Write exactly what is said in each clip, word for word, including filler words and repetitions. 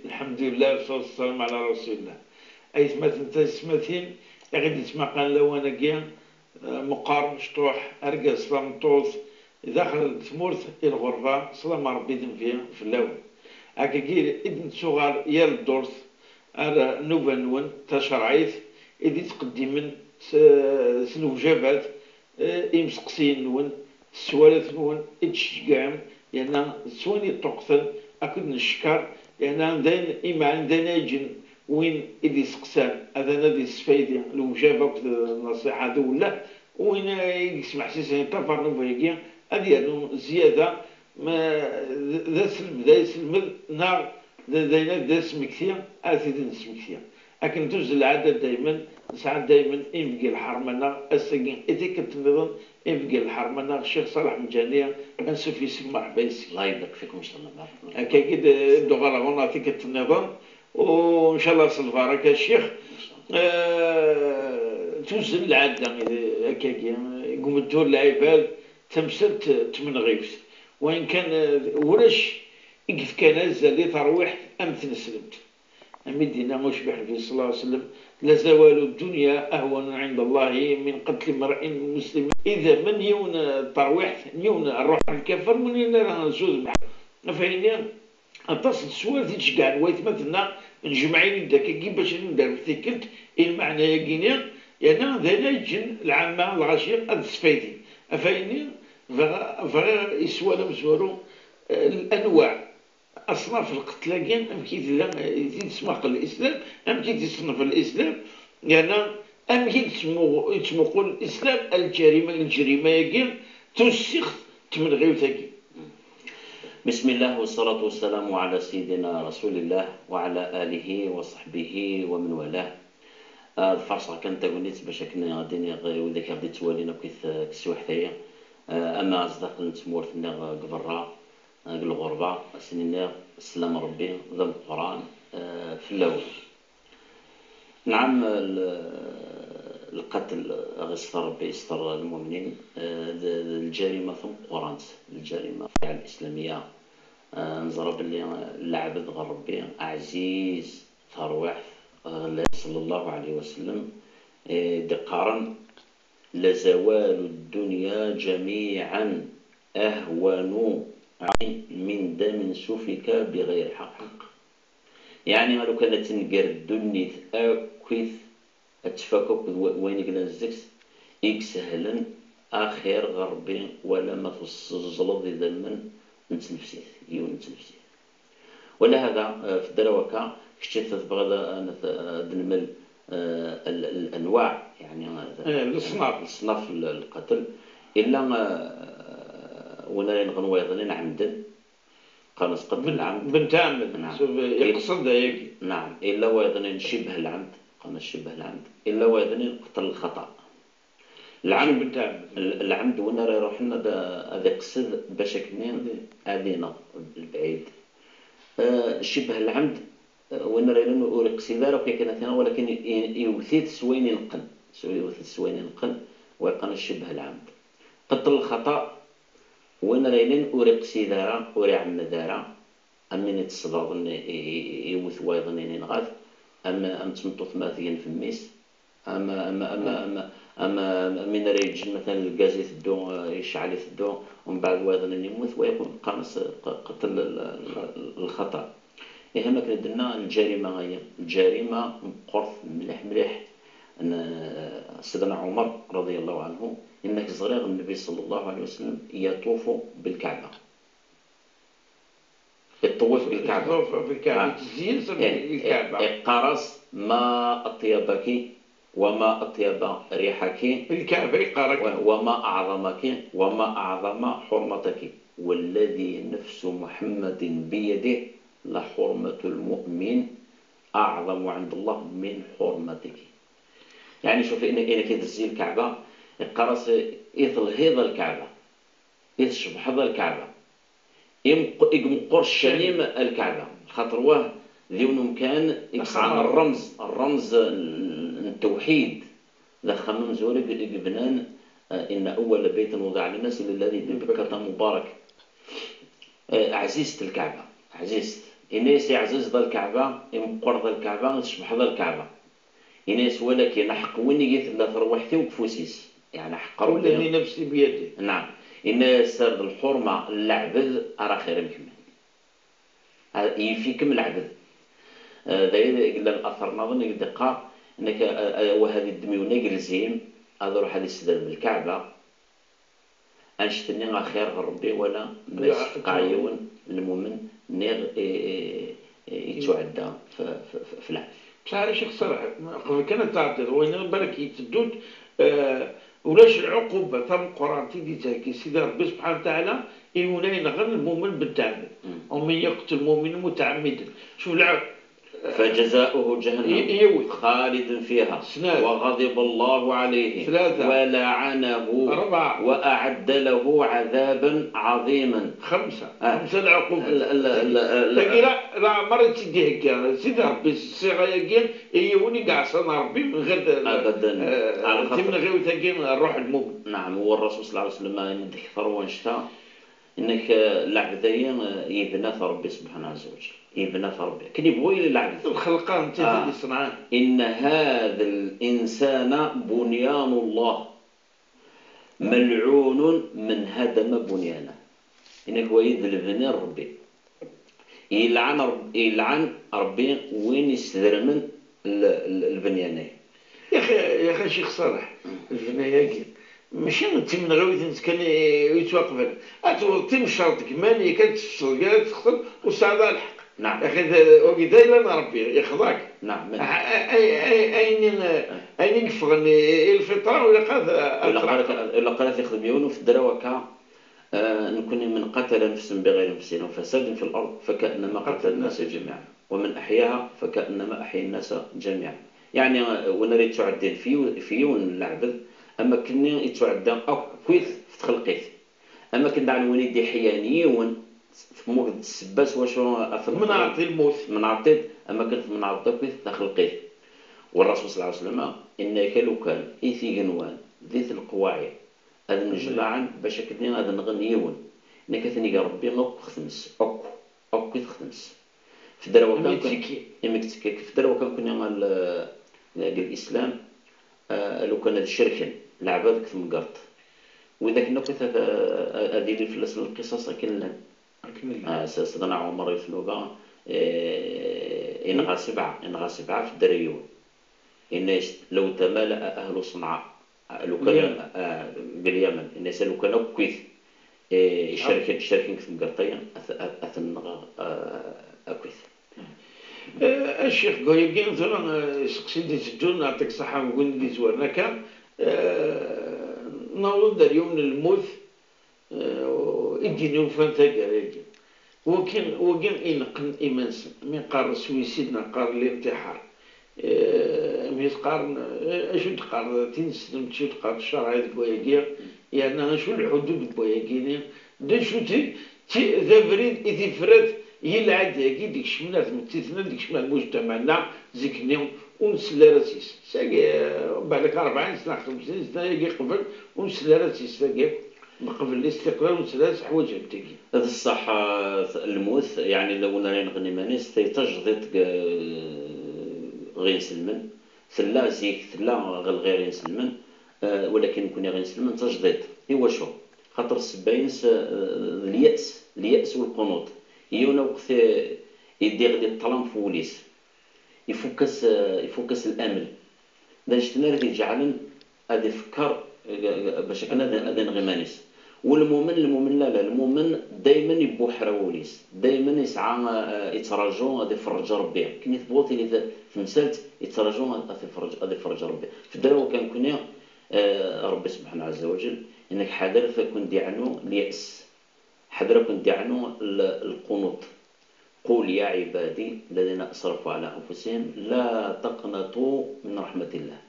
Lḥemdullah, wassalatu wassalamu ɛla rasulillah. Aytmaten tayesmatin, i ɣ-id-ittmaqan lawan-agi, eh, meqqar, mecṭuḥ, argaz, tameṭṭut, daxel n tmurt, i lɣerba, slam n Rebbi d Nnbi fell-awen. Akkagi i d-nettuɣal yal ddurt ar nnuba-nwen tacerɛit i d-ittqeddimen s, s lewjabat, eh, imseqsiyen-nwen, s sswalat-nwen i d-tceggɛem, yerna d ttwayen yeṭṭuqten akked n ccekker, yerna d ayen imeɛnen, d ayen ay yeǧǧen win i d-iseqsan, atan ad yessfaydi lewjab akked nnṣiḥa d uwelleh, win i yesmeḥsisen i ṭṭafer nnuba-agi, ad yernu zzyada, ma d, d aselmed ay aselmed, neɣ d, d ayen, d asmekti, ad t-id-nesmekti. Akken tuzzel lɛada daymen, nesɛa daymen inebgi lḥerma-nneɣ, ass-agi i tikkelt nniḍen, inebgi lḥerma-nneɣ, Ccix Ṣaleḥ Mǧani, ansuf yes-k, merḥba yes-k. Allah ibarik fikum, inshallah. Akkagi d, d-uɣaleɣ ɣur-neɣ tikkelt nniḍen, u ncallah s lbaraka, Ccix. Eh, tuzzel lɛada, eh, akkagi, deg umeddur n lɛibad, tamsalt d tmenɣiwt. Wayen kan, eh, ulac i yefkan azal i terwiḥt am tneslemt. Am i d-yenna ucbiḥ Nnbi sallallahu alayhi wa sallam: "لزوال الدنيا أهون عند الله من قتل امرئ مسلم." Idammen n yiwen, eh, n terwiḥt, n yiwen n ṛṛuḥ n lkafir, ur nelli ara nzud mḥa. Ɣef wayen-nni, aṭas n teswiɛt i d-ceggɛen waytmaten-nneɣ, nejmeɛ-id akkagi bac ad d-nerr tikkelt i lmeɛna-agi-nni, yerna d ayen ay yeǧǧen lɛamma, lɣaci, ad sfaydin. Ɣef wayen-nni, bɣiɣ, bɣiɣ i s-walam s waru, eh, anwaɛ, aṣnaf n lqetl-agi, amek i tella, eh, i t-id-ismaqel Lislam, amek i t-iṣnef Lislam, yerna amek i yettmu-, yettmuqul Lislam ar lǧarima, lǧrima-agi, tussiɣt n tmenɣiwt-agi. بسم الله والصلاة والسلام على سيدنا رسول الله وعلى آله وصحبه ومن والاه. Ad farṣeɣ kan tagnit bac akken ad iniɣ i widak i ɣ-d-ittwalin akkit deg teswiḥt-agi, eh, ama zdaxel n tmurt neɣ deg berra, eh, deg lɣerba, ad sen-iniɣ sslam n Rebbi d ameqqran, eh, fell-awen. Nɛam, l-, lqatl, aɣ-iṣfer Rebbi, iṣfer lmumnin, eh, d, d lǧarima tameqqrant, lǧarima fi الإسلامية. Eh, neẓra belli, eh, lɛebd ɣer Rebbi, ɛziz terwiḥt, ɣlay, صلى الله عليه وسلم, eh, d-iqqaren: "لزوال الدنيا جميعا أهون من دم سفك بغير حق." Yeɛni, a lukan ad tenger ddunit akkit, ad tfak akk d wa-, wayen i yellan zeg-s, i isehlen axir ɣer Rebbi, wala ma tesseẓẓleḍ idammen n tnefsit, yiwen n tnefsit. Wala hada, eh, f ddrew akka, kečč tebɣiḍ ad, ad, ad nmel, eh, l-, l-, anwaɛ, yeɛni, eh, Eh, leṣnaf. Leṣnaf l-, lqatl. Illa, eh, win ara yenɣen wayeḍnin ɛemden, qqaren-as qatl lɛemd. Bent ɛemd. Naam. Suf, yeqsed ayagi. Naam. Illa wayeḍnin cibh lɛemd, qqaren-as cibh lɛemd. Illa wayeḍnin qatl lxata. Lɛemd, bent ɛemd. L-, lɛemd win ara iruḥen ad, ad iqsed bac akken ad ineɣ lebɛid. Eh, cibh lɛemd, eh, win ara yilin ur iqsid ara akk yakan ad t-ineɣ, walakin i-, i-, iwet-it s wayen ineqqen. S, iwet-it s wayen ineqqen, wa yeqqaren cibh lɛemd. Qatl lxata, win ara yilin ur iqsid ara, ur iɛemmed ara, am win i tesbeɣ i, i, i, iwet wayeḍ-nni, inɣa-t, am, am tmeṭṭut ma tgen f mmi-s, am, am, am, am, am, am win ara yeǧǧen matalan lgaz iteddu, eh, yecɛel iteddu, umbeɛd wayeḍ-nni yemmut, wa yakk qqaren-as q-, qatl l-, l-, l-, lxata. Ihi, am akken i d-nenna, lǧarima-agi, lǧarima meqqret mliḥ, mliḥ. N-, Sidna Ɛumer, رضي الله عنه, yenna-k: "Ẓriɣ Nnbi صلى الله عليه وسلم يطوف بالكعبة." Iṭṭewwif deg Lkaɛba. Iṭṭewwif deg Lkaɛba, ah, yettezyin s, eh, Lkaɛba. Eh, iqqar-as: "ما أطيبك وما أطيب ريحك." Lkaɛba iqqar akka. "و-، وما أعظمك وما أعظم حرمتك. والذي نفس محمد بيده لحرمة المؤمن أعظم عند الله من حرمتك." Yeɛni, cuf, ayen, ayen akka itezzi Lkaɛba, iqqar-as i telhiḍ Lkaɛba, i tcebḥeḍ Lkaɛba, i meqq-, i imeqqer ccan-im Lkaɛba, xaṭer wah d yiwen umkan i yesɛan axxam, rremz, rremz n, n ttewḥid, d axxam amezwaru i, i yebnan, eh, "إن أول بيت وضع للناس للذي ببكة مبارك." Eh, ɛzizt Lkaɛba, ɛzizt. Yenna-yas: "Iɛzizeḍ a Lkaɛba, imeqqreḍ a Lkaɛba, tcebḥeḍ a Lkaɛba." Yenna-yas: "Walakin aḥeqq win i yi-tella terwiḥt-iw deg ufus-is." Yeɛni aḥeqq Rebbi. "Walladi nafsi biyadih." Naɛam. Yenna-yas: "Ar d lḥurma n leɛbed ara xir-im kemmi. Yif-ikem leɛbed." Eh, d aya i yella later nniḍen i d-iqqar, nekk, eh, eh, wa ad iddem yiwen agelzim, ad iruḥ ad issedrem Lkaɛba. Annect-nni axir ɣer Rebbi wala ma yessefqeɛ yiwen n lmumen, niɣ i, i, i, yettuɛedda f, f, f, f lɛebd. Bṣaḥ a Ccix Ṣaleḥ, qbel kan ad tɛeddiḍ, wayen barak yetteddu-d, eh, ulac lɛuquba tameqqrant i d-yettheggi Sidi Rebbi subḥanahu wa taɛala i win ay yenɣen lmumen beddeɛbed. Mm. ومن يقتل مؤمنا متعمدا. Cuf lɛeb-, فجزاؤه جهنم خالدا فيها وغضب الله عليه ولعنه وأعد له عذابا عظيما. Xemsa. Ah. Xemsa lɛuqubat. Tagi la, la, leɛmer i tt-id-ihegga Sidi Rebbi s ṣṣiɣa-yagi i yiwen i iɛṣan Rebbi min ɣir d-, eh, timenɣiwt-agi n ṛṛuḥ n lmumen. Naɛam, u Ṛṛasul ṣalla Llahu ɛalayhi wa sallam ayen d-ikter wannect-a, Inna-k, eh, lɛebd-agi, eh, yebna-t Ṛebbi subḥanahu ɛazza wa jall. Yebna-t Ṛebbi. Akken yebɣu yili lɛebd. Lxelqa netta i t-id-iṣenɛen. إن هذا الإنسان بنيان الله ملعون من هدم بنيانه. Inna-k, wayi d lebni n Ṛebbi. Yelɛan Ṛeb-, yelɛan Ṛebbi win issedremen l-, l-, lbenyan-agi. Yaxi, yaxi a Ccix Ṣaleḥ, lbenyan-agi, mačči d timenɣiwt-nnes kan i, i yettwaqbalen. Ad tewweḍ timceṛt deg Mali, kan tefseḍ, kan ad texteḍ, ur tesɛiḍ ara lḥeqq. Naɛam. Yaxi, d, wagi d ayla n Ṛebbi, yexḍa-k. Naɛam. A-, a-, a-, ayen i, ayen i yeffɣen i, i lfiṭra, ur ilaq ara, ara ilaq ara, ilaq ara t-ixdem yiwen, ur fedder akka. آه، نكون من قتل نفسا بغير نفس أو فساد في الأرض فكأنما قتل الناس جميعا ومن أحياها فكأنما أحيا الناس جميعا. يعني, آه, win ara yettɛeddin f yiw-, f yiwen n leɛbed, am wakken yettɛedda akkit f txelqit. Am wakken daɣen win i d-iḥyan yiwen, temmuged ssebba s wacu ad t-, tmenɛeḍ di lmut. Tmenɛeḍ-t-id, am wakken tmenɛeḍ akkit taxelqit. Wa Ṛṛasul ṣalla Llahu ɛalayhi wa sallam, inna-k a lukan i t-igenwan di telqwaɛi ad mnejmaɛen bac akken ad nɣen yiwen, nekk ad ten-ig Ṛebbi akk xetem-s, akk, akk i textem-s. Fedder wakan, imi yettekki, imi yettekki, fedder wakan kuni al-, deg lislam, ah, lukan ad cerken leɛbad deg temgerḍt. Widak akk ad, ad, ad ilin fell-asen lqisas akken llan. Akken llan. Ah, s-, Sidna Ɛumer di tnuba, eh, inɣa sebɛa, inɣa sebɛa, fedder yiwen. Yenna-yas, لو تمالأ أهل صنعاء, lukan, ah, deg Lyamen, yenna-yas, lukan akkit, eh, cerken, cerken deg temgerḍt-agi, ad, ad, ad ten-nɣeɣ, ah, akkit. Eh, a Ccix, deg wayagi, tura, eh, iseqsi d-iteddun, neɛṭik ṣṣeḥḥa, deg win d-izwaren akka, eh, naweḍ-d ar yiwen n lmut, eh, i d-yennulfan taggara-agi. Wagi, wagi ineqqen iman-nsen. Mi qqaren suicide neɣ qqaren l'intiḥar. Eh, mi qqaren, eh, acu d-qqaren tinselmt, acu d-qqaren ccṛeɛ deg wayagi, yerna acu lḥudud n wayagi-ni, d acu ti, ti, d abrid i tifrat i lɛid-agi d-ikecmen ar tmetti-tneɣ, d-ikecmen ar lmujtamaɛ-nneɣ, zik-nni ur nsell ara s-is. Sagi, eh, balak rebɛin sna, xemsin sna-agi qbel, ur nsell ara s-is, sagi. Meqbel listiqlal ur nesɛi ara s ḥwaǧ am tagi. D ṣṣeḥ, eh, lmut, yeɛni, la win ara yenɣen iman-is, d tajdiṭ g-, ɣ inselmen. Tella zik, tella ɣ lɣir inselmen, eh, walakin nekkni ɣ inselmen d tajdiṭ. I wacu? Xaṭer ssebba-ines, eh, d lya's, lya's u lqunuṭ. Yiwen lweqt, eh, i d-iɣli ṭṭlam f wul-is. Ifukk-as, eh, ifukk-as lamel. D annect-nni ara t-iǧeɛlen ad ifekker, eh, bac akken ad, ad ineɣ iman-is. U lmumen, lmumen la, la, lmumen daymen ibuḥra wul-is. Daymen yesɛa, eh, yettraǧu ad iferreǧ Rebbi. Akken i tebɣu tili t-, temsalt, yettraǧu ad, ad iferreǧ, ad iferreǧ Rebbi. Fedder wakan nekkni, eh, Rebbi subḥanahu ɛazza wa jell, inna-k ḥadret ad ken-d-iɛnu lya's. Ḥader ad ken-d-iɛnu l-, lqunuṭ. قل يا عبادي الذين أسرفوا على أنفسهم لا تقنطوا من رحمة الله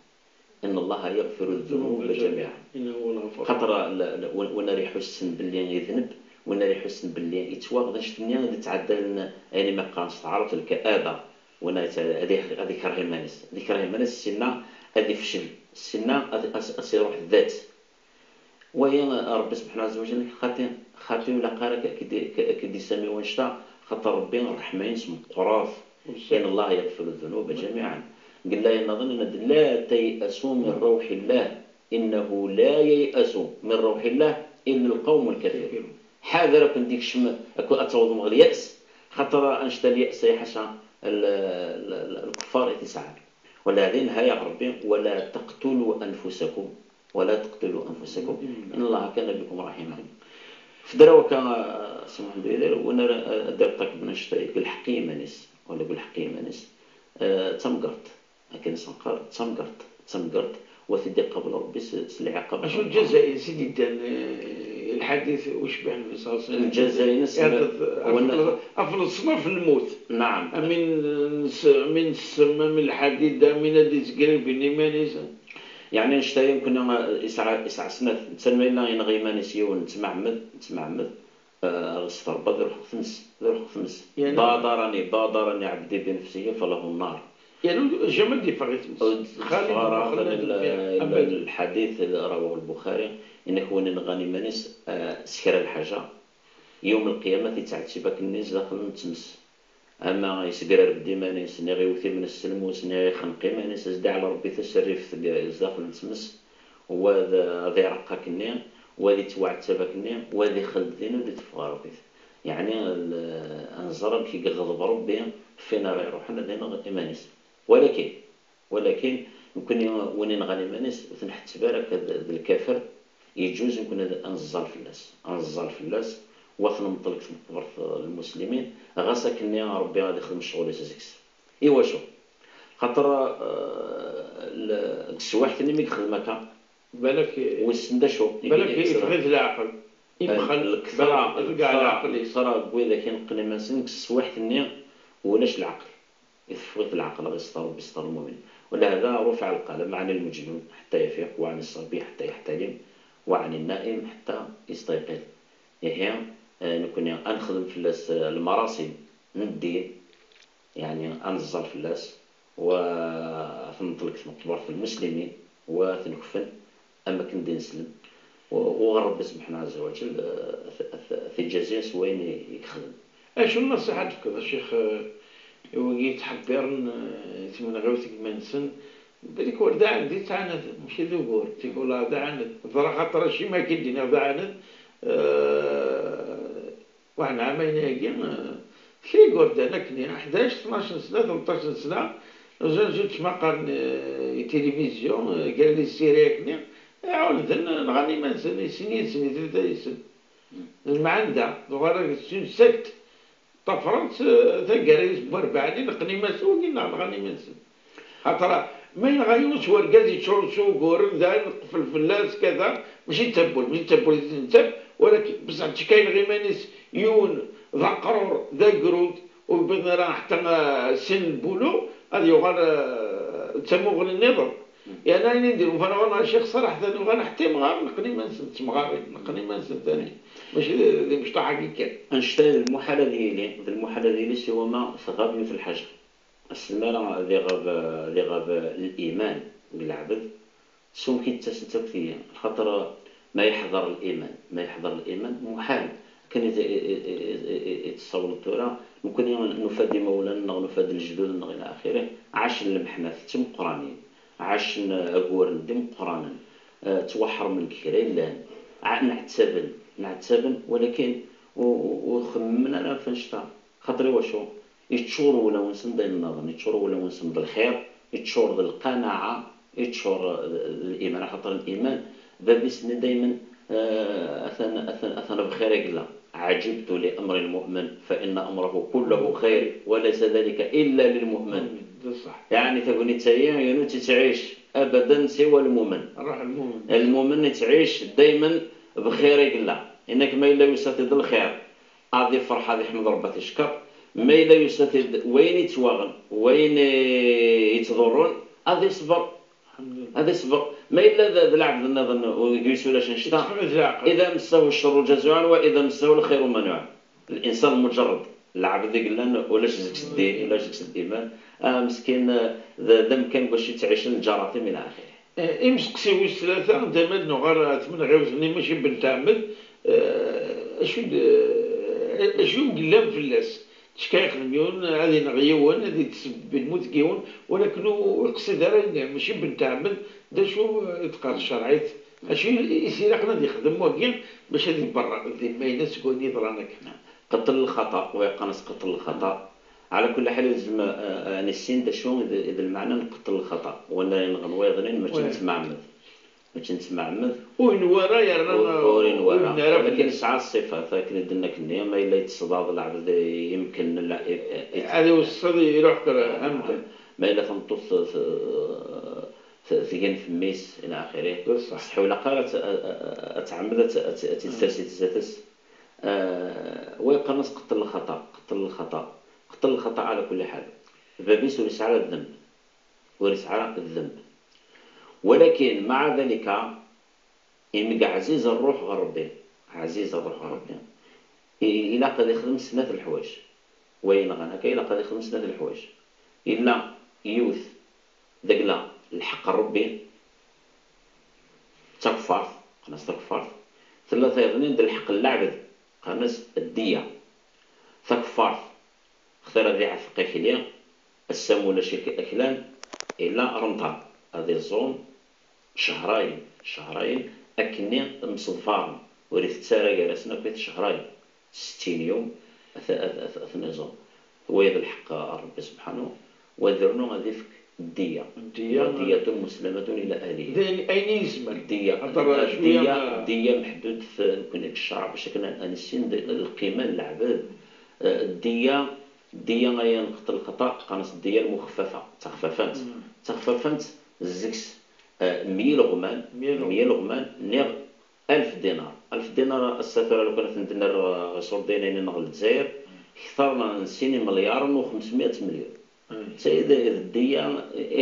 إن الله يغفر الذنوب جميعا. إنه هو الغفور. Xaṭer, l-, l-, win, win ara iḥussen belli yedneb, win ara iḥussen belli yettwaɣ, d annect-nni i d-ittɛeddalen ayen i mi qqaren s taɛrabt lkaaba. Win ara yettɛed-, ad iḥ-, ad ikreh iman-is. Ad ikreh iman-is, sinna ad ifcel, sinna ad, ad, ad s-iruḥ ddat. Waya, Ṛebbi subḥanahu ɛazza wa jall, xaṭi, xaṭi ur ilaq ara k-, k-, k-, k-id-isami wannect-a, Xaṭer Ṛebbi ṛṛeḥma-ines meqqret. Inna Allaha yaɣfiru d-dunuba ǧamiɛan. Deg layan nniḍen yenna-d: "La tay'asu min ṛuḥillah, innahu la yay'asu min ṛuḥillah illa lqawmu lkafirun." Ḥader akken d-ikcem, akken ad tawḍem ɣer lyas, xaṭer annect-a lyas ay ḥaca l-, l-, l-, lkuffar i t-isɛan. Wala din ha-yaɣ Ṛebbi: "Wala taqtulu anfusakum, wala taqtulu anfusakum, inna Allaha kana bikum raḥima." Fdara wakka, ah, Smaḥ Mduydir, win ara, ah, ad d-iṭṭakben annect-a, deg lḥeqq i yiman-is, wala deg lḥeqq i yiman-is, ah, d tamgerṭ. Akken i s-neqqar, d tamgerṭ, d tamgerṭ, wa t-id-iqabel Ṛebbi s, s lɛiqab. Acu n lǧaza i s-id-iddan, eh, i lḥadit ucbiḥ Nnbi ṣalla Llahu ɛalayhi wa sallam? Lǧaza-ines, ɣef, ɣef, ɣef leṣnaf n lmut. Naɛam. Amin s-, amin tessemmam lḥadid, amin ad d-isgriben iman-is. Yeɛni, annect-a yakk-nni, eh, isɛa, isɛa snat. Netta ma yella yenɣa iman-is yiwen, nettmaɛmed, nettmaɛmed, eh, ɣas terba, ad iruḥ ɣef tmes, ad iruḥ ɣef tmes. Yeɛni badarani, badarani ɛebdi bi nefsihi falahu nnar. Yernu jamais d-yeffeɣ i tmes. Ur d-, xali d-yeffeɣ ara, Muxellad ila, ila abadan. Lḥadit rawah al-Buxari, inek win inɣan iman-is, eh, s kra lḥaǧa, yawm lqiyama ad yettɛettib akken-nni zdaxel n tmes. Ama yesgrareb-d iman-is, niɣ iwet iman-is s lmus, niɣ ixneq iman-is, ad s-d-iɛla Ṛebbi taserrift deg, zdaxel n tmes, wa ad, ad ireqq akken-nni, wa ad yettwaɛettab akken-nni, wa ad ixel-d din ur d-iteffeɣ ara akk-it. Yeɛni, l-, ad nẓer amek i yeɣḍeb Ṛebbi ɣef win ara iṛuḥen ad ineɣ iman-is. Walakin, walakin, nekkni win inɣan iman-is, ur t-nḥetteb ara akka d, d lkafer, yeǧǧuz nekkni ad, ad nẓẓal fell-as, ad nẓẓal fell-as, wa ad t-nemṭel deg tmeqbert n lmuslimin, ɣas akken-nni Ṛebbi ad ixdem ccɣel-is deg-s. Iwacu? Xaṭer, eh, l-, deg teswiɛt-nni mi yexdem akka, balak, wissen d acu i balak yella yexdem. Yeffeɣ-it leɛqel. Imxel, lekthara, balak, lekthara, leɛqel-is. Lekthara n widak ineqqen iman-nsen deg teswiɛt-nni ulac leɛqel. Iteffeɣ-it leɛqel, ɣer yesṭer Ṛebbi, yesṭer lmumin. ولهذا رفع القلم عن المجنون حتى يفيق، وعن الصبي حتى يحتلم، وعن النائم حتى يستيقظ. Ihi, eh, nekkni ad nexdem fell-as, eh, lmarasim n ddin, yeɛni ad neẓẓal fell-as, wa ad t-neṭṭel deg tmeqbert n lmuslimin, wa ad t-nekfen, am akken d ineslem. U, u ɣer Ṛebbi Subḥanahu Ɛazza wa Ǧell, eh, ad t-, ad t-, ad t-iǧazi s wayen i, i yexdem. Acu n nnṣiḥa d-tefkeḍ, a Ccix, eh, i wigi yettḥebbiren, eh, i tmenɣiwt deg iman-nsen? Bellik ur d aɛaned i ttɛanaden, mačči d ugur, tikwal d aɛaned. Ẓriɣ xaṭer acimi akka i d-iniɣ d aɛaned, eh, Waḥed n ɛamayen-agi, eh, kra n yigerdan akkenni, ḥdac, tnac n sna, tleṭṭac n sna, mazal zun ttmaqaren, eh, i tilivizyu, eh, gar les séries akkenni, ɛawden, nɣan iman-nsen, i sin yid-sen, i tlata yid-sen. D lmeɛna da, tuɣal ad sin sect, ṭṭafren-tt, eh, taggara-is n warbaɛin, neqqen iman-nsen, wagi nɣan iman-nsen. Xaṭer ma yenɣa yiwen s wergaz yeččuren s uguren, da neqfel fell-as, kada, mačči d tawwurt, mačči d tawwurt i t-nettak, walakin, bessah, ttekka yenɣa iman-is yiwen d aqrur, d agrud, ur yewwiḍen ara ḥetta, ah, sin n lbulu, ad yuɣal, ah, d tamuɣli nniḍen. Yerna ayen i d-nufa neɣ a Ccix Ṣaleḥ, da nuɣal ḥetta imɣaren neqqen iman-nsen d temɣarin, neqqen iman-nsen tani. Mačči d, d imecṭaḥ-agi kan. Annect-a d lmuḥal ad yili, d lmuḥal ad yili siwa ma tɣab yiwet n lḥaǧa. Ass mi ara ad iɣab, ad iɣab liman deg leɛbed, s wamek i d-ttasent akk tiyi, lxaṭer ma yeḥḍer liman, ma yeḥḍer liman, muḥal. Akken i, i, i, i, i, i tessawleḍ tura, nekkni nufa-d imawlan-nneɣ, nufa-d lejdud-nneɣ ila axirih, ɛacen lemḥnat d timeqqranin, ɛacen aguren d imeqqranen, eh, ttwaḥermen deg kra yellan, ɛa-, nɛettaben, nɛettaben, walakin ur, ur, ur xemmen ara ɣef annect-a. Xaṭer iwacu? Yeččur wulawen-nsen d ayen nniḍen, yeččur wulawen-nsen d lxir, yeččur d lqanaɛa, yeččur d, d liman, axaṭer liman bab-is-nni daymen, eh, atan, atan, atan bxir i yella. عجبت لأمر المؤمن فإن أمره كله خير وليس ذلك إلا للمؤمن. D ṣṣeḥ. Yeɛni tagnit-agi, yiwen ur tt-ittɛic abadan siwa lmumen. Ṛuḥ lmumen. Lmumen ittɛic daymen bxir i yella. Inek ma yella yusa-t-id lxir, ad ifreḥ, ad iḥmed Ṛebbi, ad t-ickeṛ. Ma yella yusa-t-id wayen yettwaɣen, wayen, eh, yettḍurrun, ad iṣber. Alḥemdulillah. Ad iṣber. Ma yella d, d lɛebd nniḍen, u deg-s ulac annect-a. Yettxemmis leɛqel. إذا مسه الشر جزوعا وإذا مسه الخير منوعا. Linsan muǧerred, lɛebd i yellan ulac deg-s ddin, ulac deg-s liman. Ah, meskin, eh, d, d amkan deg wacu yettɛicen lǧaratim ila axirih. Eh, imseqsi wis tlata, dama d-nuɣal ɣer tmenɣiwt-nni, mačči ben tɛemmed, eh, acu d, eh, acu i yellan fell-as? Ticka yexdem yiwen, ad ineɣ yiwen, ad ittsebbeb lmut deg yiwen, walakin ur iqsid ara, mačči ben tɛemmed. D acu i d-teqqar tcerɛit? Acu i s-ilaqen ad ixdem wagi bac ad iberreq d imayna seg wayen yeḍran akka? Qeṭṭel lxaṭa, wa yeqqaren-as qeṭṭel lxaṭa. Ɛla kulli ḥal, yelzem, eh, eh, ad nissin d acu i d, i d lmeɛna n qeṭṭel lxaṭa. Win ara yenɣen wa yeḍlin, mačči n tmeɛmed. Mačči n tmeɛmed. Ur inwa ara yerna ur, ur inwa ara. Walakin yesɛa ṣṣifat, akken i d-nna akkenni, ma yella yettṣeḍaḍ lɛebd imken n la-, i, i, ad iweṣṣeḍ iruḥ ɣer amdan. Ma yella tameṭṭut t-, t-, t-, tgen f mmi-s, ila axiri. D ṣṣeḥ. Ṣṣeḥ ur ilaq ara ad t-, a-, a-, ad tɛemmed ad t-, ad t-, ad tt-id-ters i tzat-s. Ah, wa yeqqaren-as qeṭṭel lxaṭa, qeṭṭel lxaṭa, qeṭṭel lxaṭa ɛla kulli ḥal. Bab-is ur yesɛi ara ddemb. Ur yesɛi ara ddemb. Walakin, maɛa dalika, imi ɛziz ṛṛuḥ ɣer Ṛebbi, ɛziz ṛṛuḥ ɣer Ṛebbi, i-, ilaq ad ixdem snat leḥwayeǧ. Wa yenɣan akka, ilaq ad ixdem snat leḥwayeǧ. Yella yiwet dagla lḥeqq n Ṛebbi, d takeffart, qqen-as takeffart. Tella tayeḍnin d lḥeqq n leɛbed, qqaren-as ddiya. Takeffart, xtir ad iɛteq akli, ass-a ma ulac ak-, aklan, illa renṭan, ad iẓum cehrayen, cehrayen, akkenni mseḍfaren, ur itett ara gar-asen akk cehrayen, settin yum, at-, at-, at-, ad ten-iẓum. Wayeḍ lḥeqq ɣer Ṛebbi subḥanu, wa ad irnu ad ifk ddiya. Ddiya. Wa diyatun muslamatun ila ahlihi. D ayen, ayen i yezmer. Ddiya. Axaṭer ddiya, cwiya, ddiya, ddiya meḥdudet, eh, nekkni deg ccreɛ, bac akken ad, ad nissin d lqima n leɛbed. Eh, ddiya, ddiya aya n qeṭṭel lxaṭa, qqaren-as ddiya lmuxeffafa, d taxfafant. Mm. D taxfafant, zeg-s, eh, meyya ileɣman, meyya ileɣman, meyya ileɣman, niɣ alef dinar. Alef dinar, ass-a tura, lukan ad ten-d-nerr, eh, iṣurdiyen-agi-nneɣ n Lezzayer, kter n sin imelyaren u xemsmya milyun. Mm. Tayi d, d ddiya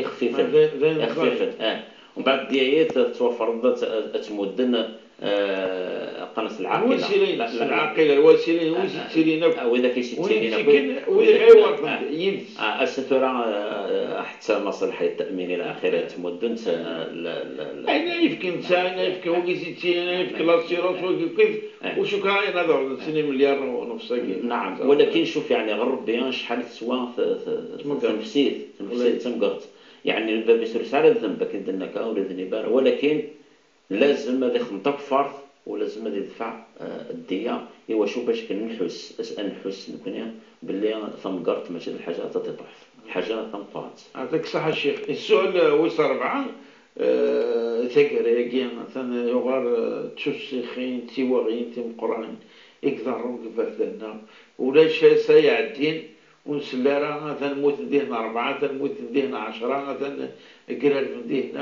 ixfifen. Ma d, d ayen ixfifen, ẓẓayen. Eh. Umbeɛd ddiya-yi tettwafreḍ ad, ad, ad tmudden, eh, qqaren-as lɛaqila. Win s-ilin, la, la, lɛaqila, win s-ilin, win s-ittilin akk. Ah, widak i s-ittilin akk. Win ittikin, widak ay iwerḍen yid-s. Ah, ass-a tura, eh, ḥetta maṣleḥa yettamin ila axiri, ttmuddent, eh, la, la, la. Ayen ay yefken netta, ayen ay yefken wagi s-ittilin, ayen ay yefken l'assurance, wagi akkit, eh, u cukkeɣ ayen ad awḍen sin imelyaren u nefs-agi. Naɛam, walakin cuf, yeɛni, ɣer Rebbi acḥal teswa t-, t-, tmegreḍt. Tnefsit, tnefsit, wala tamegreḍt. Yeɛni, bab-is ur yesɛi ara ddemb, akken d-nenna akka, ur idnib ara. Walakin lazem ad ixdem takeffart, u lazem ad idfeɛ, eh, ddiya, i wacu? Bac kan nḥuss, as-, ad nḥuss nekni belli tamegreḍt mačči d lḥaǧa tatiṭuḥt, lḥaǧa tameqqrant. Ɛṭik ṣṣeḥḥa a ccix. Ssual, eh, wis ṛebɛa, eh, taggara-agi, atan yuɣal, eh, d tussixin, d tiwaɣin timeqqranin i iḍerrun deg iberdan-nneɣ. Ulac ass ay iɛeddin ur nsell ara atan mmuten dihin rebɛa, atan mmuten dihin ɛecra, atan grarben dihin,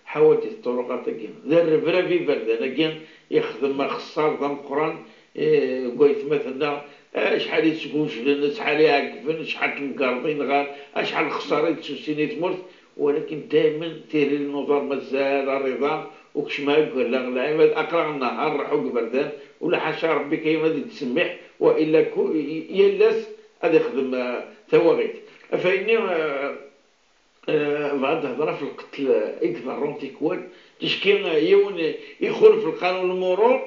ḥawadit ṭṭuruqat-agi. D rrebrab iberdan-agi ixdem axeṣṣar d ameqqran, eh, deg waytmaten-nneɣ, acḥal i sgujlen, acḥal i ɛeggben, acḥal n temgerḍin ɣer, acḥal n lexṣara i d-ssussin i tmurt, walakin daymen tiriri n uḍar mazal rriḍa, u kecmeɣ deg wallaɣ n lɛibad, aql-aɣ nnehar nruḥ deg iberdan, u la ḥaca Rebbi kan ad d-ittsemmiḥ, wa illa ku-, yal ass ad ixdem, eh, tawaɣit. Af ayenni, eh, eh, bɣiɣ ad d-hedreɣ ɣef lqetl, eh, i iḍerrun tikwal. Ticki, eh, yiwen, eh, ixulef lqanun n lmurur,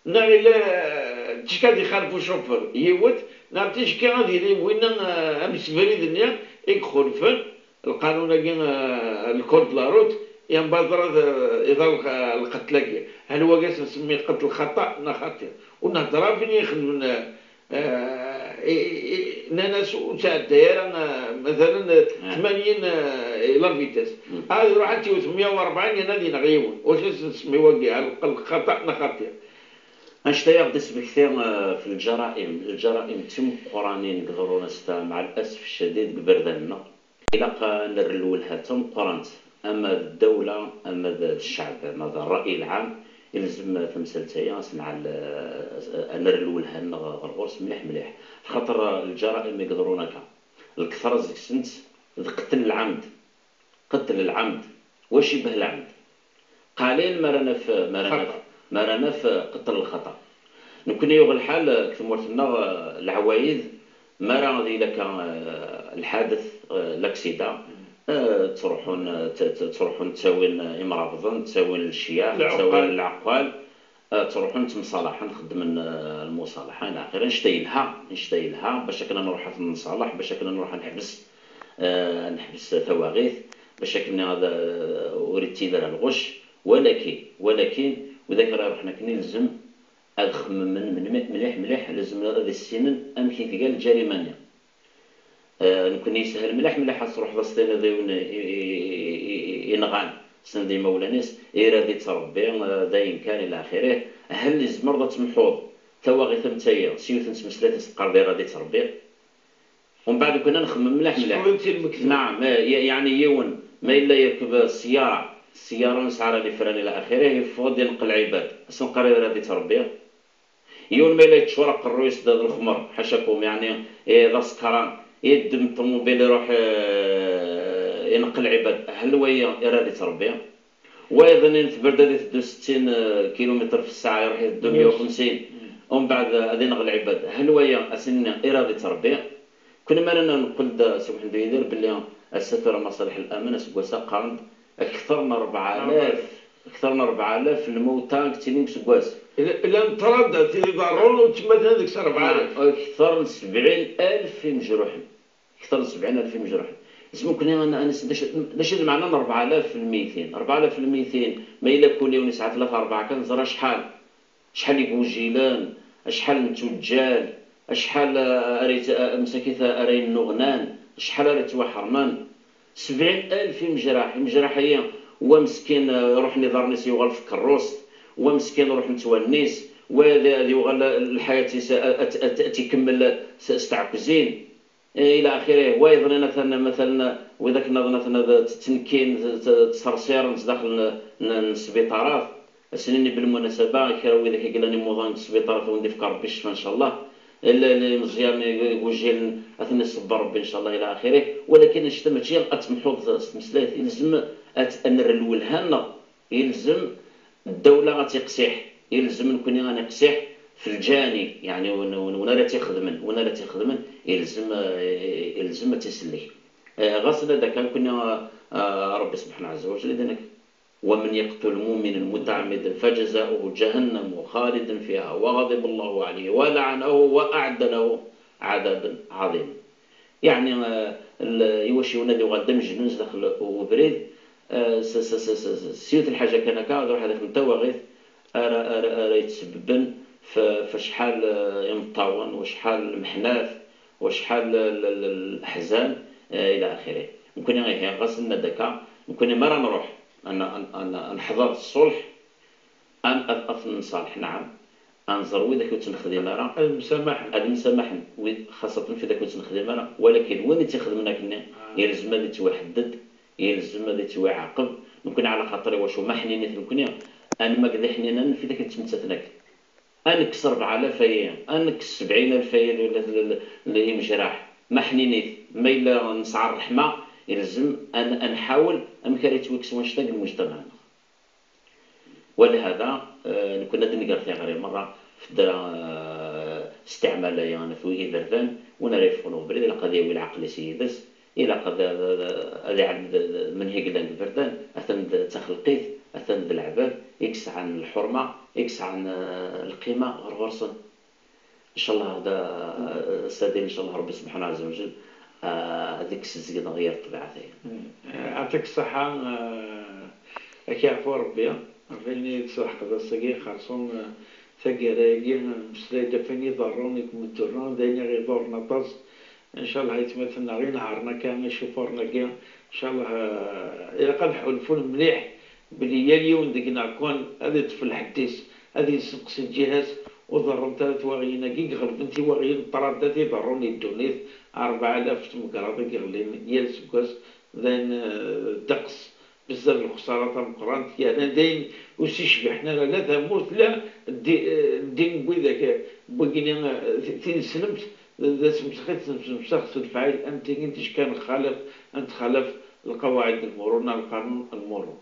neɣ illa, eh, ticki ad ixalef ucufur, yiwet, neɣ ticki ad yili winna, eh, amsebrid-nni i ixulfen lqanun-agi, eh, le code de la route, yambaẓer ad, eh, iḍal, eh, lqetl-agi. Hal wagi ad s-nsemmi qetl xaṭa neɣ xaṭi? Ur nhedder ara ɣef win ixedmen, eh, Eh, i, i, i, nnan-as ur ttɛedday ara, eh, matalan, eh, tmanyin, eh, i la vitesse. Ad iruḥ ad t-iwet meyya u rebɛin, yerna ad ineɣ yiwen. Wacu ad s-nsemmi wagi? Al-, al-, xaṭa neɣ xaṭi? Annect-a i aɣ-d-ismekti, eh, f lǧaraim. Lǧaraim d timeqqranin deg ḍrun ass-a, mɛa lasef ccadid, deg iberdan-nneɣ. Ilaq ad nerr lwelha d tameqqrant, ama d ddawla, ama d, d cceɛb, ama d ṛṛay lɛam, ilzem tamsalt-agi ad s-nɛell-, ad nerr lwelha-nneɣ ɣer ɣur-s mliḥ mliḥ. Axaṭer lǧaraim i yeḍrun akka, lketṛa deg-sent d qetl lɛamd. Qetl lɛamd, wa cibeh lɛamd. Qalil ma ara naf, ma ara naf, xaṭa, ma ara naf qetl lxaṭa. Nekkni yuɣ lḥal, eh, deg tmurt-nneɣ, eh, leɛwayed, mi ara d-yili akka, eh, lḥadeth, eh, laksida, eh, ttruḥun, eh, tt-, tt-, ttruḥun ttawin, eh, imrabḍen, ttawin lecyaḥ, ttawin lɛeqqal. Ad ttruḥun ttemṣalaḥen, xeddmen, eh, lmuṣalaḥa, ila axir. Annect-a yelha, annect-a yelha, bac akken ad nruḥ ad ten-nṣalaḥ, bac akken ad nruḥ ad neḥbes, eh, ad neḥbes tawaɣit, bac akken ad, eh, ur ittili ara lɣecc. Walakin, walakin, widak ara iruḥen akken ilzem ad xemmen mli-, mliḥ, mliḥ, lazem ad issinen amek i tga lǧarima-nni. Eh, nekkni yeshel mliḥ, mliḥ ad truḥeḍ ad s-tiniḍ i win i, i, i, i, i nɣan, send imawlan-is, irad-itt Rebbi, eh, d ayen kan, ila axirih. Hel tzemreḍ ad temḥuḍ tawaɣit am tagi s yiwet n tmeslayt i s-teqqareḍ irad-itt Rebbi? Umbeɛd nekkni ad nxemmem mliḥ, mliḥ. Sefru-tt i lmektub. Naɛam, eh, ye-, yeɛni yiwen, ma yella yerkeb sseyara, sseyara nesɛa ara lifran ila axirih, yeffeɣ-d ineqq lɛibad, ad s-neqqar irad-itt Rebbi? Yiwen ma yella yeččur aqerruy-is d, d lexmer, ḥacakum, yeɛni, eh, d asekran, yeddem ṭumubil, iruḥ, eh, ineqq lɛibad, hel waya irad-itt Rebbi? Wayeḍ-nni n tberda ad iteddu settin, eh, kilumitr fi ssaɛa, iruḥ iteddu meyya u xemsin, umbeɛd, eh, ad ineɣ lɛibad, hel waya, ad s-nini irad-itt Rebbi? Kul mi ara neqqel-d, Seg Ḥemdu Yidir, belli ass-a tura Maṣaliḥ Laman, aseggas-a qqaren-d akter n rebɛa alaf, akter n rebɛa alaf n lmewta i yettilin deg useggas. Llan ṭṭrad tid iḍerrun ur ttmaten deg-s rebɛa alaf. Akter n sebɛin alaf imejruḥen. Akter n sebɛin alaf imejruḥen. Isem nekkni ad, ad, ad, d acu, d acu d lmeɛna n rebɛa alaf n lmeytin? Rebɛa alaf n lmeytin, ma yella kul yiwen yesɛa tlata rebɛa kan, ẓer acḥal. Acḥal n igujilen, acḥal n tuǧǧal, acḥal, eh, ara yet-, eh, msakit, eh, ara yennuɣnan, acḥal ara yettwaḥermen. Sebɛin alaf imejraḥ, imejraḥ-agi, wa meskin, eh, ruḥen iḍarren-is yuɣal f tkeṛṛust, wa meskin ruḥen ttwannen-is, wa ad, ad yuɣal, eh, lḥayat-is, eh, ad, ad, ad tt-ikemmel, eh, s, s tɛekkzin. Eh, ila axirih. Wayeḍ-nni atan, matalan, widak nniḍen atan ad tt-, ttnekkin, tt-, tt-, ttṣerṣiren sdaxel n, n, n sbiṭarat. Ad s-nini belmunasaba, kra n widak i yellan imuḍan deg sbiṭarat, ad wen-d-ifk Rebbi ccfa, ncallah. Ila, ila imeẓyanen igujilen, ad ten-iṣebber Rebbi, ncallah, ila axirih. Walakin annect-a mačči ad temḥuḍ s tmeslayt, ilzem ad, ad nerr lwelha-nneɣ. Ilzem ddawla ad tiqsiḥ, ilzem nekkni ad niqsiḥ f lǧani, yeɛni win, win, win ara tt-ixedmen, win ara tt-ixedmen, ilzem, eh, ilzem ad tt-isellek. Eh, ɣas ladaka nekkni, eh, eh, Rebbi subḥanahu ɛezza wa jell i d-inna: ومن يقتل مؤمنا متعمدا فجزاؤه جهنم خالدا فيها وغضب الله عليه ولعنه وأعد له عذابا عظيما. Yeɛni, eh, l-, iwacu yiwen ad yuɣal d amejnun sdaxel u-, ubrid, eh, s, s, s, s, s, s yiwet n lḥaǧa kan akka, ad iruḥ ad ixdem tawaɣit ara, ara, ara yettsebben f, f acḥal, eh, imeṭṭawen, u acḥal lmeḥnat, u acḥal l, l, l, leḥzan, eh, ila axirih. Nekkni ihi, ɣas nenna-d akka, nekkni mi ara nruḥ ad n, ad n, ad n, ad neḥḍer ṣṣulḥ, ad, ad, ad ten-nṣalḥ, naɛam, ad nẓer widak ur tt-nexdim ara. Ad msamaḥen. Ad msamaḥen, wid, xaṣaten f widak ur tt-nexdim ara, walakin win i tt-ixedmen akkenni, ah, yelzem ad ittwaḥedded, yelzem ad ittwaɛaqeb. Nekkni ɛla xaṭer iwacu ma ḥninit nekkni, ad nmaged iḥninanen f widak i ttmettaten akk. Ad nekkes rebɛa alaf-ayi, ad nekkes sebɛin alaf-ayi n, n, n, n imejraḥ. Ma ḥninit, ma yella nesɛa ṛṛeḥma, yelzem ad n, ad nḥawel amek ara yettwakkes wanect-a deg lmujtamaɛ-nneɣ. Walehada, eh, nekkni ad d-nger tiɣri merra f ddra, eh, stiɛmal-aya n at iberdan, win ara yeffɣen ubrid, ilaq ad yawi lɛeql-is yid-s, ilaq ad, ad, ad, ad iɛlem d, d, menhi yellan d iberdan, atan d taxelqit, atan d leɛbad i yesɛan lḥurma, i yesɛan, eh, lqima ɣer ɣur-sen. Ncallah da, sadin, ncallah Rebbi subḥanahu ɛezza wa jell, ah, ad ikkes zzegneɣ yir ṭṭbiɛa-tagi. Mm. Eh, ɛṭik ṣṣeḥḥa, eh, ad k-yeɛfu Rebbi. Rebbi ini-d s lḥeqq d ass-agi, xerṣum, eh, taggara-agi, eh, mmeslay-d ɣef wayen iḍerrun, i kem-iḍurrun, d ayen i ɣ-iḍurren aṭas. Ncallah aytmaten-nneɣ inehhṛen akka icufuren-agi, ncallah, eh, ilaq ad ḥulfun mliḥ belli yal yiwen deg-neɣ kan ad iṭṭef lḥedd-is, ad yessenqes lǧiha-s, ur ḍerrunt ara twaɣiyin-agi i iɣelben tiwaɣiyin n ṭṭrad-a iḍerrun di ddunit, rebɛa alaf tmegraḍ i iɣellin yal aseggas, d ayen, eh, ddeqs, bezzaf lexsara tameqqrant, yerna d ayen ur s-icbiḥen ara la tamurt, la ddi-, eh, ddin n widak, eh, n wagini, eh, ti-, tineslemt, d, d asmesxer, temsemsax s lefɛayel am tigi n ticki, ad nxalef, ad netxalaf lqawaɛid n lmuruna, lqanun n lmurun.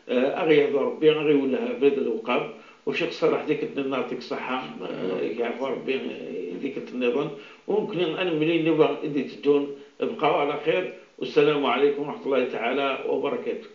Eh, ad ɣ-yehdu Rebbi, ad ɣ-iwelleh abrid lewqam, u Ccix Ṣaleḥ tikkelt nniḍen ad ɣ-t-id-iṣeḥḥa, eh, yeɛfu Rebbi, eh, tikkelt nniḍen, u nekkni ad nemlil nnuba i d-iteddun, bqaw ɛla xir, wassalamu ɛlaykum wa raḥmatullahi taɛala wa barakatuh.